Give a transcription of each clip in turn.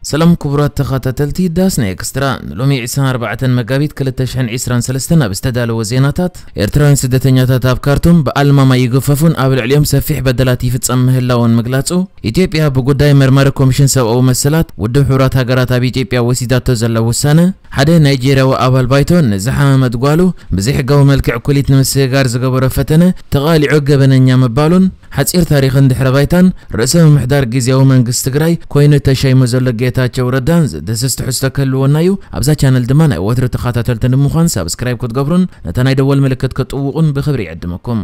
ሰላም ክቡራት ተኸታተልቲ ዳስ ናይ ኤክስትራ፣ ንሎሚ ዕስራን ኣርባዕተን መጋቢት ክልተ ሽሕን ዕስራን ሰለስተን ኣብ ዝተዳለወ ዜናታት፣ ኤርትራውያን ስደተኛታት ኣብ ካርቱም ብኣልማማ ይግፈፉን ኣብ ልዕሊኦም ሰፊሕ በደላት ይፍጸም ምህላውን ምግላጹ፣ ኢትዮጵያ ብጉዳይ መርማሪ ኮሚሽን ሰብኣዊ መሰላት ውድብ ሕቡራት ሃገራት ኣብ ኢትዮጵያ ወሲዳቶ ዘላ ውሳነ፣ ሓደ ናይጄርያዊ ኣባል ባይቶ ንዝሓመመት ጓሉ ብዘይሕጋዊ መልክዕ ኩሊት ንምስግጋር ዝገበሮ ፈተነ ተቓሊዑ ገበነኛ ምባሉን፣ ሓጺር ታሪኽን ድሕረ ባይታን ርእሰ ምምሕዳር ግዝያዊ መንግስቲ ትግራይ ኮይኑ ተሸይሙ ዘሎ ጌታቸው ረዳን ዝድህስስ ትሕዝቶ ክህልወና እዩ። ኣብዛ ቻነል ድማ ናይ ወትሪ ተኸታተልቲ ንምዃን ሳብስክራይብ ክትገብሩን ነታ ናይ ደወል ምልክት ክትጥውቑን ብኽብሪ ይዕድመኩም።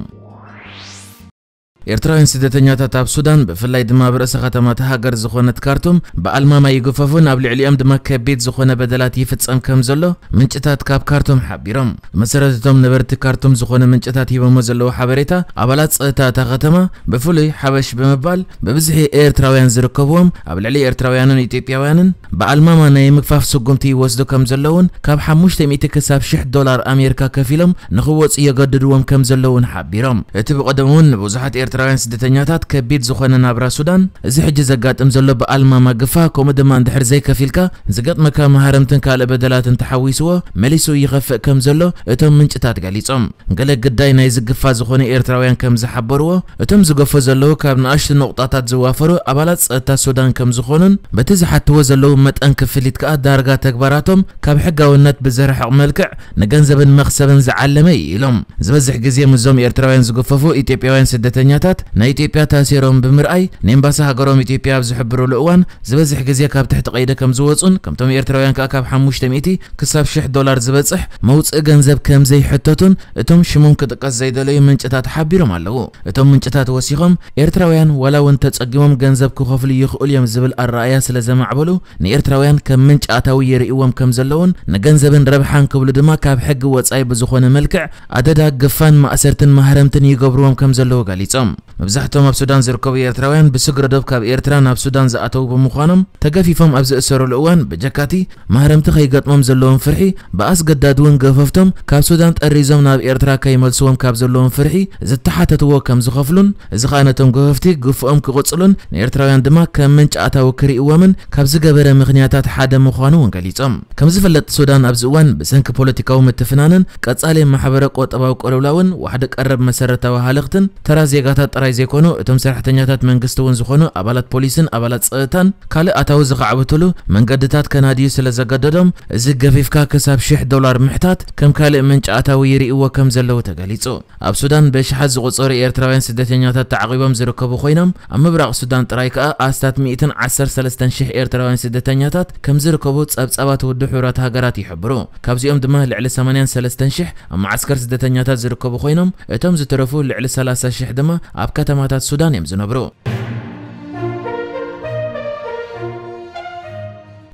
ኤርትራውያን ስደተኛታት ኣብ ሱዳን፣ ብፍላይ ድማ ኣብ ርእሰ ከተማ እታ ሃገር ዝኾነት ካርቱም፣ ብኣልማማ ይግፈፉን ኣብ ልዕሊኦም ድማ ከቢድ ዝኾነ በደላት ይፍጸም ከም ዘሎ ምንጭታት ካብ ካርቱም ሓቢሮም። ብመሰረት እቶም ነበርቲ ካርቱም ዝኾነ ምንጭታት ሂቦሞ ዘለዉ ሓበሬታ፣ ኣባላት ጸጥታ እታ ከተማ፣ ብፍሉይ ሓበሽ ብምባል ብብዝሒ ኤርትራውያን ዝርከብዎም፣ ኣብ ልዕሊ ኤርትራውያንን ኢትዮጵያውያንን ብኣልማማ ናይ ምግፋፍ ስጉምቲ ይወስዱ ከም ዘለውን፣ ካብ ሓሙሽተ ሚእቲ ክሳብ ሽሕ ዶላር ኣሜሪካ ከፊሎም ንኽወጹ የገድድዎም ከም ዘለውን ሓቢሮም። እቲ ብቐደሙ እውን ንብዙሓት ኤርትራውያን ስደተኛታት ከቢድ ዝኾነ ናብራ ሱዳን፣ እዚ ሕጂ ዘጋጥም ዘሎ ብኣልማማ ግፋ፣ ከምኡ ድማ እንድሕር ዘይከፊልካ ዝገጥመካ ማህረምትን ካልእ በደላትን ተሓዊስዎ መሊሱ ይኸፍእ ከም ዘሎ እቶም ምንጭታት ገሊጾም። ገለ ግዳይ ናይ ዝግፋ ዝኾኑ ኤርትራውያን ከም ዝሓበርዎ፣ እቶም ዝገፉ ዘለዉ ካብ ንኣሽቱ ነቑጣታት ዝዋፈሩ ኣባላት ጸጥታ ሱዳን ከም ዝኾኑን፣ በቲ ዝሓትዎ ዘለዉ መጠን ክፍሊት ከኣ ዳርጋ ተግባራቶም ካብ ሕጋውነት ብዝርሕቕ መልክዕ ንገንዘብን መኽሰብን ዝዓለመ እዩ ኢሎም። ዝበዝሕ ግዜ ምስዞም ኤርትራውያን ዝግፈፉ ኢትዮጵያውያን ስደተኛታት ናይ ኢትዮጵያ ታሲሮም ብምርኣይ፣ ንኤምባሲ ሃገሮም ኢትዮጵያ ኣብ ዝሕብሩሉ እዋን፣ ዝበዝሕ ግዜ ካብ ትሕቲ ቀይዲ ከም ዝወጹን፣ ከምቶም ኤርትራውያን ከኣ ካብ ሓሙሽተ ሚእቲ ክሳብ ሽሕ ዶላር ዝበጽሕ መውጽኢ ገንዘብ ከም ዘይሕተቱን እቶም ሽሞም ክጥቀስ ዘይደለዩ ምንጭታት ሓቢሮም ኣለዉ። እቶም ምንጭታት ወሲኾም፣ ኤርትራውያን ዋላ እውን ተጸጊሞም ገንዘብ ክኸፍሉ ይኽእሉ እዮም ዝብል ኣረኣእያ ስለ ዘማዕበሉ፣ ንኤርትራውያን ከም ምንጪ ኣታዊ ይርእይዎም ከም ዘለዉን፣ ንገንዘብን ረብሓን ክብሉ ድማ ካብ ሕጊ ወጻኢ ብዝኾነ መልክዕ ኣደዳ ግፋን ማእሰርትን ማህረምትን ይገብርዎም ከም ዘለዉ ገሊጾም። መብዛሕቶም ኣብ ሱዳን ዝርከቡ ኤርትራውያን ብስግረ ዶብ ካብ ኤርትራ ናብ ሱዳን ዝኣተዉ ብምዃኖም፣ ተገፊፎም ኣብ ዝእሰሩሉ እዋን ብጀካቲ ማህረምቲ ከይገጥሞም ዘለዎም ፍርሒ፣ ብኣስገዳድ እውን ገፈፍቶም ካብ ሱዳን ጠሪዞም ናብ ኤርትራ ከይመልስዎም ካብ ዘለዎም ፍርሒ ዝተሓተትዎ ከም ዝኸፍሉን፣ እዚ ኸኣ ነቶም ገፈፍቲ ግፍኦም ክቕጽሉን ንኤርትራውያን ድማ ከም ምንጪ ኣታዊ ክርእይዎምን ካብ ዝገበረ ምኽንያታት ሓደ ምዃኑ እውን ገሊጾም። ከም ዝፍለጥ ሱዳን ኣብዚ እዋን ብሰንኪ ፖለቲካዊ ምትፍናንን ቀጻሊ ማሕበረ ቁጠባዊ ቅልውላውን ዋሕዲ ቀረብ መሰረታዊ ሃለኽትን ተራ ዜጋታት ጥራይ ዘይኮኑ፣ እቶም ሰራሕተኛታት መንግስቲ እውን ዝኾኑ ኣባላት ፖሊስን ኣባላት ጸጥታን ካልእ ኣታዊ ዝኻዕብትሉ መንገድታት ከናድዩ ስለ ዘገደዶም፣ እዚ ገፊፍካ ክሳብ ሽሕ ዶላር ምሕታት ከም ካልእ ምንጪ ኣታዊ ይርእይዎ ከም ዘለዉ ተገሊጹ። ኣብ ሱዳን ብኣሽሓት ዝቑጸሩ ኤርትራውያን ስደተኛታት ተዓቒቦም ዝርከቡ ኮይኖም፣ ኣብ ምብራቕ ሱዳን ጥራይ ከኣ ኣስታት ሚእትን ዓሰርተ ሰለስተን ሽሕ ኤርትራውያን ስደተኛታት ከም ዝርከቡ ጸብጻባት ውድብ ሕቡራት ሃገራት ይሕብሩ። ካብዚኦም ድማ ልዕሊ ሰማንያን ሰለስተን ሽሕ ኣብ መዓስከር ስደተኛታት ዝርከቡ ኮይኖም፣ እቶም ዝተረፉ ልዕሊ ሰላሳ ሽሕ ድማ ኣብ ከተማታት ሱዳን እዮም ዝነብሩ።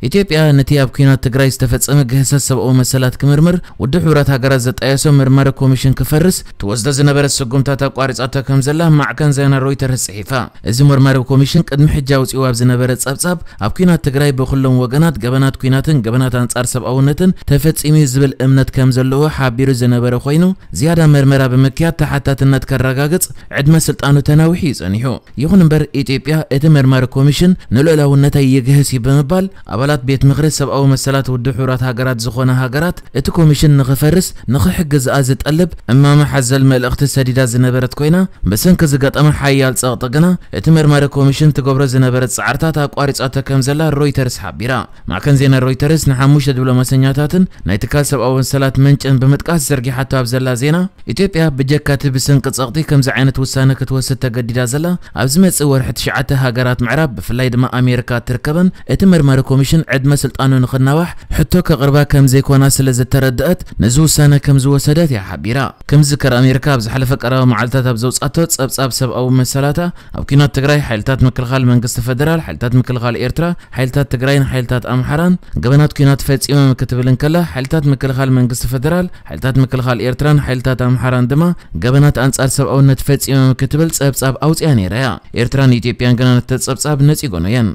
ኢትዮጵያ ነቲ ኣብ ኲናት ትግራይ ዝተፈጸመ ግህሰት ሰብኣዊ መሰላት ክምርምር ውድብ ሕቡራት ሃገራት ዘጣየሶ መርማሪ ኮሚሽን ክፈርስ ትወስዶ ዝነበረት ስጉምታት ኣቋሪጻቶ ከም ዘላ ማዕከን ዜና ሮይተርስ ጽሒፋ። እዚ መርማሪ ኮሚሽን ቅድሚ ሕጂ ኣውጺኡ ኣብ ዝነበረ ጸብጻብ፣ ኣብ ኲናት ትግራይ ብኹሎም ወገናት ገበናት ኲናትን ገበናት ኣንጻር ሰብኣውነትን ተፈጺሙ እዩ ዝብል እምነት ከም ዘለዎ ሓቢሩ ዝነበረ ኮይኑ፣ ዝያዳ መርመራ ብምክያድ ተሓታትነት ከረጋግጽ ዕድመ ስልጣኑ ተናዊሑ እዩ ጸኒሑ። ይኹን እምበር፣ ኢትዮጵያ እቲ መርማሪ ኮሚሽን ንልኡላውነታ ይግህስ እዩ ብምባል፣ ኣባላት ቤት ምኽሪ ሰብኣዊ መሰላት ውድብ ሕቡራት ሃገራት ዝኾና ሃገራት እቲ ኮሚሽን ንኽፈርስ ንኽሕግዝኣ ዝጠልብ እማመ ሓዘል መልእኽቲ ሰዲዳ ዝነበረት ኮይና፣ ብሰንኪ ዝገጠማ ሓያል ጸቕጢ ግና እቲ መርማሪ ኮሚሽን ትገብሮ ዝነበረት ጻዕርታት ኣቋሪጻቶ ከም ዘላ ሮይተርስ ሓቢራ። ማዕከን ዜና ሮይተርስ ንሓሙሽተ ዲፕሎማሰኛታትን ናይ ትካል ሰብኣዊ መሰላት ምንጭን ብምጥቃስ ዘርጊሓቶ ኣብ ዘላ ዜና፣ ኢትዮጵያ ብጀካ እቲ ብሰንኪ ጸቕጢ ከምዚ ዓይነት ውሳነ ክትወስድ ተገዲዳ ዘላ፣ ኣብ ዝመጽእ ወርሒ ትሽዓተ ሃገራት ምዕራብ፣ ብፍላይ ድማ ኣሜሪካ እትርከበን፣ እቲ መርማሪ ኮሚሽን ዕድመ ስልጣኑ ንኽናዋሕ ሕቶ ከቕርባ ከም ዘይኮና ስለ ዝተረድአት፣ ነዚ ውሳነ ከም ዝወሰደት እያ ሓቢራ። ከም ዝዝከር፣ ኣሜሪካ ኣብ ዝሓለፈ ቀረባ መዓልታት ኣብ ዘውጻቶ ጸብጻብ ሰብኣዊ መሰላታ፣ ኣብ ኲናት ትግራይ ሓይልታት ምክልኻል መንግስቲ ፈደራል፣ ሓይልታት ምክልኻል ኤርትራ፣ ሓይልታት ትግራይን ሓይልታት ኣምሓራን ገበናት ኲናት ፈጺሞም ክትብል እንከላ፣ ሓይልታት ምክልኻል መንግስቲ ፈደራል፣ ሓይልታት ምክልኻል ኤርትራን ሓይልታት ኣምሓራን ድማ ገበናት ኣንጻር ሰብኣውነት ፈጺሞም ክትብል ጸብጻብ ኣውጺኣ ነይራ እያ። ኤርትራን ኢትዮጵያን ግና ነቲ ጸብጻብ ነጺጎን እየን።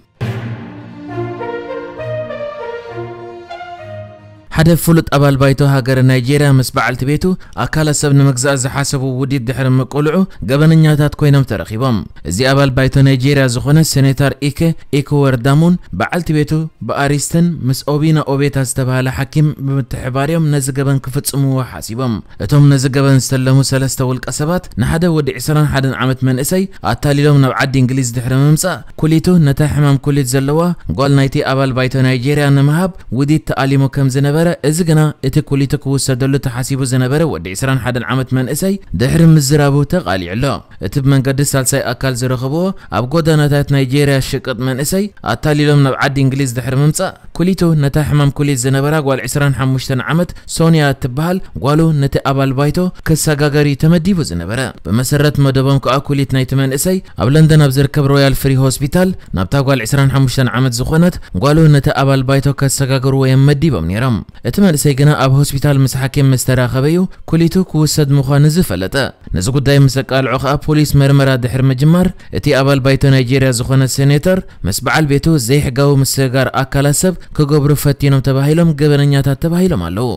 ሓደ ፍሉጥ ኣባል ባይቶ ሃገረ ናይጄርያ ምስ በዓልቲ ቤቱ ኣካለ ሰብ ንምግዛእ ዝሓሰቡ ውዲት ድሕሪ ምቅልዑ፣ ገበነኛታት ኮይኖም ተረኺቦም። እዚ ኣባል ባይቶ ናይጄርያ ዝኾነ ሴኔተር ኢኬ ኢኩወርዳሙን በዓልቲ ቤቱ ብኣሪስትን ምስ ኦቢና ኦቤታ ዝተባህለ ሓኪም ብምትሕባር እዮም ነዚ ገበን ክፍጽምዎ ሓሲቦም። እቶም ነዚ ገበን ዝተለሙ ሰለስተ ውልቀ ሰባት፣ ንሓደ ወዲ ዕስራን ሓደን ዓመት መንእሰይ ኣታሊሎም ናብ ዓዲ እንግሊዝ ድሕሪ ምምጻእ፣ ኩሊቱ ነታ ሕማም ኩሊት ዘለዋ ጓል ናይቲ ኣባል ባይቶ ናይጄርያ ንምሃብ ውዲት ተኣሊሙ ከም ዝነበረ፣ እዚ ግና እቲ ኩሊቱ ክውሰደሉ ተሓሲቡ ዝነበረ ወዲ ዕስራን ሓደን ዓመት መንእሰይ ድሕሪ ምዝራቡ ተቓሊዑ ኣሎ። እቲ ብመንገዲ ሳልሳይ ኣካል ዝረኸብዎ ኣብ ጎደናታት ናይጄርያ ሽቅጥ መንእሰይ ኣታሊሎም ናብ ዓዲ እንግሊዝ ድሕሪ ምምጻእ፣ ኩሊቱ ነታ ሕማም ኩሊት ዝነበራ ጓል ዕስራን ሓሙሽተን ዓመት ሶንያ እትበሃል ጓሉ ነቲ ኣባል ባይቶ ክሰጋገር እዩ ተመዲቡ ዝነበረ። ብመሰረት መደቦም ከኣ ኩሊት ናይቲ መንእሰይ ኣብ ለንደን ኣብ ዝርከብ ሮያል ፍሪ ሆስፒታል ናብታ ጓል ዕስራን ሓሙሽተን ዓመት ዝኾነት ጓሉ ነቲ ኣባል ባይቶ ከሰጋግርዎ እዮም መዲቦም ነይሮም። እቲ መንእሰይ ግና ኣብ ሆስፒታል ምስ ሓኪም ምስ ተራኸበ እዩ ኩሊቱ ክውሰድ ምዃኑ ዝፈለጠ። ነዚ ጉዳይ ምስ ኣቃልዑ ከኣ ፖሊስ መርመራ ድሕሪ ምጅማር፣ እቲ ኣባል ባይቶ ናይጄርያ ዝኾነ ሴኔተር ምስ በዓል ቤቱ ዘይሕጋዊ ምስግጋር ኣካላት ሰብ ክገብሩ ፈቲኖም ተባሂሎም ገበነኛታት ተባሂሎም ኣለዉ።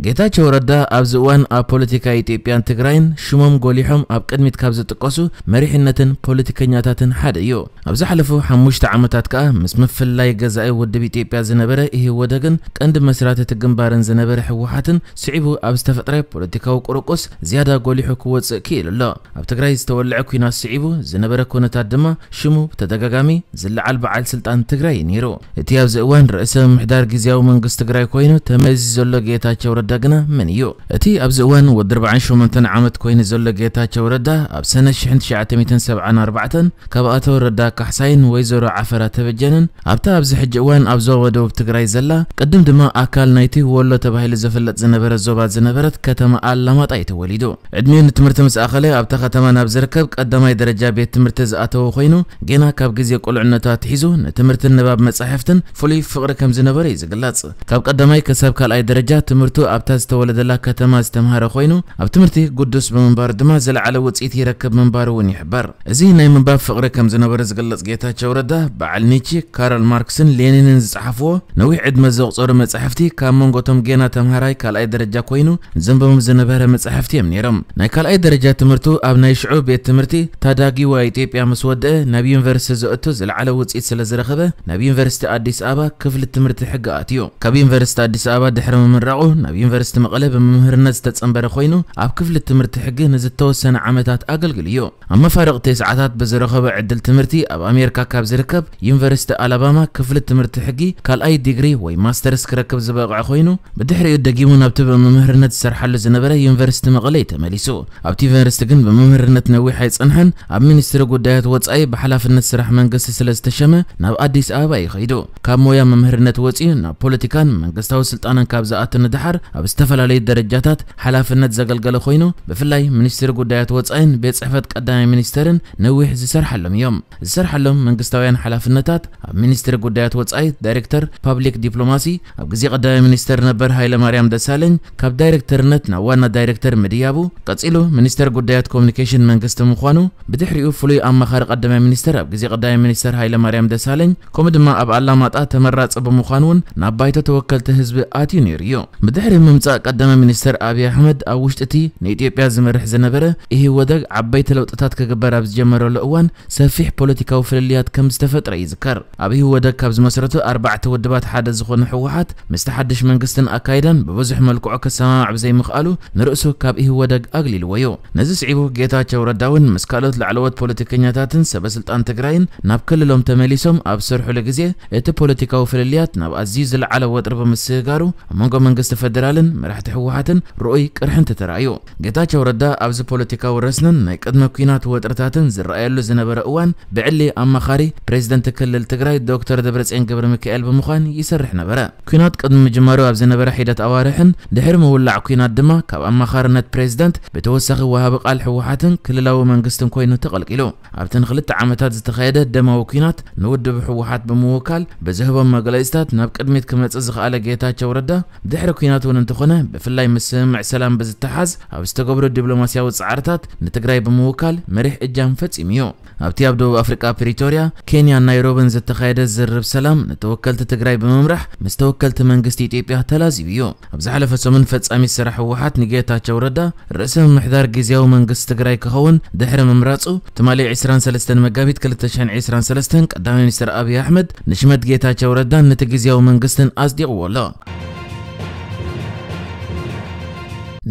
ጌታቸው ረዳ ኣብዚ እዋን ኣብ ፖለቲካ ኢትዮጵያን ትግራይን ሽሞም ጎሊሖም ኣብ ቅድሚት ካብ ዝጥቀሱ መሪሕነትን ፖለቲከኛታትን ሓደ እዩ። ኣብ ዝሓለፉ ሓሙሽተ ዓመታት ከኣ ምስ ምፍልላይ ገዛኢ ውድብ ኢትዮጵያ ዝነበረ ኢህወደግን ቀንዲ መስራቲ እቲ ግንባርን ዝነበረ ህወሓትን ስዒቡ ኣብ ዝተፈጥረ ፖለቲካዊ ቁርቁስ ዝያዳ ጎሊሑ ክወጽእ ክኢሉ ኣሎ። ኣብ ትግራይ ዝተወልዐ ኲናት ስዒቡ ዝነበረ ኩነታት ድማ ሽሙ ብተደጋጋሚ ዝለዓል በዓል ስልጣን ትግራይ እዩ ነይሩ። እቲ ኣብዚ እዋን ርእሰ ምምሕዳር ግዝያዊ መንግስቲ ትግራይ ኮይኑ ተመዚዙ ዘሎ ጌታቸው ረዳ ግና መን እዩ? እቲ ኣብዚ እዋን ወዲ ኣርባዓን ሸሞንተን ዓመት ኮይኑ ዘሎ ጌታቸው ረዳ ኣብ ሰነ ሽሕን ትሽዓተ ሚእትን ሰብዓን ኣርባዕተን ካብ ኣቶ ረዳ ካሕሳይን ወይዘሮ ዓፈራ ተበጀንን ኣብታ ኣብዚ ሕጂ እዋን ኣብ ዞባ ደቡብ ትግራይ ዘላ፣ ቅድም ድማ ኣካል ናይቲ ወሎ ተባሂሉ ዝፍለጥ ዝነበረ ዞባ ዝነበረት ከተማ ኣላማጣ እዩ ተወሊዱ። ዕድሚኡ ንትምህርቲ ምስ ኣኸለ ኣብታ ከተማ ናብ ዝርከብ ቀዳማይ ደረጃ ቤት ትምህርቲ ዝኣተወ ኮይኑ፣ ጌና ካብ ግዜ ቁልዕነቱ ኣትሒዙ ንትምህርትን ንባብ መጻሕፍትን ፍሉይ ፍቕሪ ከም ዝነበረ እዩ ዝግለጽ። ካብ ቀዳማይ ክሳብ ካልኣይ ደረጃ ትምህርቱ ኣብታ ዝተወለደላ ከተማ ዝተምሃረ ኮይኑ፣ ኣብ ትምህርቲ ግዱስ ብምንባሩ ድማ ዝለዓለ ውጽኢት ይረክብ ምንባሩ እውን ይሕበር። እዚ ናይ ምንባብ ፍቕሪ ከም ዝነበረ ዝግለጽ ጌታቸው ረዳ፣ በዓል ኒቺ፣ ካርል ማርክስን ሌኒንን ዝጸሓፍዎ ነዊሕ ዕድመ ዘቑጸሩ መጻሕፍቲ ካብ መንጎ እቶም ጌና ተምሃራይ ካልኣይ ደረጃ ኮይኑ ዘንብቦም ዝነበረ መጻሕፍቲ እዮም ነይሮም። ናይ ካልኣይ ደረጃ ትምህርቱ ኣብ ናይ ሽዑ ቤት ትምህርቲ ታዳጊዋ ኢትዮጵያ ምስ ወደአ ናብ ዩኒቨርሲቲ ዘእቱ ዝለዓለ ውጽኢት ስለ ዝረኸበ ናብ ዩኒቨርሲቲ ኣዲስ ኣበባ ክፍሊ ትምህርቲ ሕጊ ኣትዩ። ካብ ዩኒቨርሲቲ ኣዲስ ኣበባ ድሕሪ ምምራቑ ናብ ዩኒቨርሲቲ መቐለ ብመምህርነት ዝተጸንበረ ኮይኑ ኣብ ክፍሊ ትምህርቲ ሕጊ ንዝተወሰነ ዓመታት ኣገልግሉ እዩ። ኣብ መፋርቕ ተስዓታት ብዝረኸቦ ዕድል ትምህርቲ ኣብ ኣሜሪካ ካብ ዝርከብ ዩኒቨርሲቲ ኣላባማ ክፍሊ ትምህርቲ ሕጊ ካልኣይ ዲግሪ ወይ ማስተርስ ክረክብ ዝበቕዐ ኮይኑ፣ ብድሕሪኡ ደጊሙ ናብቲ ብመምህርነት ዝሰርሓሉ ዝነበረ ዩኒቨርሲቲ መቐለ እዩ ተመሊሱ። ኣብቲ ዩኒቨርሲቲ ግን ብመምህርነት ነዊሕ ኣይጸንሐን። ኣብ ሚኒስትሪ ጉዳያት ወጻኢ ብሓላፍነት ስራሕ መንግስቲ ስለ ዝተሸመ ናብ ኣዲስ ኣበባ እዩ ከይዱ። ካብ ሞያ መምህርነት ወጺኡ ናብ ፖለቲካን መንግስታዊ ስልጣንን ካብ ዝኣቱ ንደሓር ኣብ ዝተፈላለዩ ደረጃታት ሓላፍነት ዘገልገለ ኮይኑ፣ ብፍላይ ሚኒስትሪ ጉዳያት ወጻኢን ቤት ጽሕፈት ቀዳማይ ሚኒስተርን ነዊሕ ዝሰርሓሎም እዮም። ዝሰርሓሎም መንግስታውያን ሓላፍነታት ኣብ ሚኒስትሪ ጉዳያት ወጻኢ ዳይሬክተር ፓብሊክ ዲፕሎማሲ፣ ኣብ ግዜ ቀዳማይ ሚኒስተር ነበር ሃይለማርያም ደሳለኝ ካብ ዳይሬክተርነት ናብ ዋና ዳይሬክተር ምድያቡ፣ ቀጺሉ ሚኒስተር ጉዳያት ኮሙኒኬሽን መንግስቲ ምዃኑ፣ ብድሕሪኡ ፍሉይ ኣማኻሪ ቀዳማይ ሚኒስተር ኣብ ግዜ ቀዳማይ ሚኒስተር ሃይለማርያም ደሳለኝ፣ ከምኡ ድማ ኣብ ኣላማጣ ተመራጺ ብምዃኑ እውን ናብ ባይቶ ተወከልቲ ህዝቢ ኣትዩ ነይሩ እዩ። ብድሕሪ ምምጻእ ቀዳማይ ሚኒስተር ኣብይ ኣሕመድ ኣብ ውሽጢ እቲ ንኢትዮጵያ ዝመርሕ ዝነበረ ኢህወደግ ዓበይቲ ለውጥታት ክግበር ኣብ ዝጀመረሉ እዋን ሰፊሕ ፖለቲካዊ ፍልልያት ከም ዝተፈጥረ ይዝከር። ኣብ ኢህወደግ ካብ ዝመስረቱ ኣርባዕተ ውድባት ሓደ ዝኾነ ህወሓት ምስቲ ሓድሽ መንግስትን ኣካይዳን ብብዙሕ መልክዑ ክሰማማዕ ብዘይምኽኣሉ ንርእሱ ካብ ኢህወደግ ኣግሊልዎ እዩ። ነዚ ስዒቡ ጌታቸው ረዳ እውን ምስ ካልኦት ላዕለዎት ፖለቲከኛታትን ሰበ ስልጣን ትግራይን ናብ ክልሎም ተመሊሶም ኣብ ዝሰርሕሉ ግዜ እቲ ፖለቲካዊ ፍልልያት ናብ ኣዝዩ ዝለዓለ ወጥሪ ብምስግጋሩ ኣብ መንጎ መንግስቲ ፌደራልን መራሕቲ ህወሓትን ርኡይ ቅርሕንቲ ተራእዩ። ጌታቸው ረዳ ኣብዚ ፖለቲካዊ ረስንን ናይ ቅድመ ኲናት ወጥርታትን ዝረኣየሉ ዝነበረ እዋን ብዕሊ ኣማኻሪ ፕሬዝደንት ክልል ትግራይ ዶክተር ደብረጽዮን ገብረ ሚካኤል ብምዃን ይሰርሕ ነበረ። ኲናት ቅድሚ ምጅማሩ ኣብ ዝነበረ ሒደት ኣዋርሕን ድሕሪ ምውላዕ ኲናት ድማ ካብ ኣማኻርነት ፕሬዝደንት ብተወሳኺ ወሃቢ ቃል ህወሓትን ክልላዊ መንግስትን ኮይኑ ተቐልቂሉ። ኣብተን ክልተ ዓመታት ዝተኻየደ ደማዊ ኲናት ንውድብ ህወሓት ብምውካል ብዝህቦም መግለጺታት ናብ ቅድሚት ክመጽእ ዝኸኣለ ጌታቸው ረዳ፣ ድሕሪ ኲናት እውን እንተኾነ፣ ብፍላይ ምስ ስምምዕ ሰላም ብዝተሓዝ ኣብ ዝተገብሩ ዲፕሎማስያዊ ጻዕርታት ንትግራይ ብምውካል መሪሕ እጃም ፈጺሙ እዩ። ኣብቲ ኣብ ደቡብ ኣፍሪቃ ፕሪቶርያ፣ ኬንያን ናይሮብን ዝተኻየደ ዝርርብ ሰላም፣ ንተወከልቲ ትግራይ ብምምራሕ ምስ ተወከልቲ መንግስቲ ኢትዮጵያ ተላዚቡ እዩ። ኣብ ዝሓለፈ ሰሙን፣ ፈጻሚ ስራሕ ህወሓት ንጌታቸው ረዳ ርእሰ ምምሕዳር ግዝያዊ መንግስቲ ትግራይ ክኸውን ድሕሪ ምምራጹ፣ ትማሊ ዕስራን ሰለስተን መጋቢት ክልተ ሽሕን ዕስራን ሰለስተን ቀዳማይ ሚኒስትር ኣብይ ኣሕመድ ንሽመት ጌታቸው ረዳን ነቲ ግዝያዊ መንግስትን ኣጽዲቕዎ ኣሎ።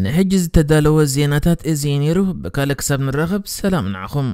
ንሕጂ ዝተዳለወ ዜናታት እዚ እዩ ነይሩ። ብካልእ ክሳብ ንራኸብ፣ ሰላም ንዓኹም።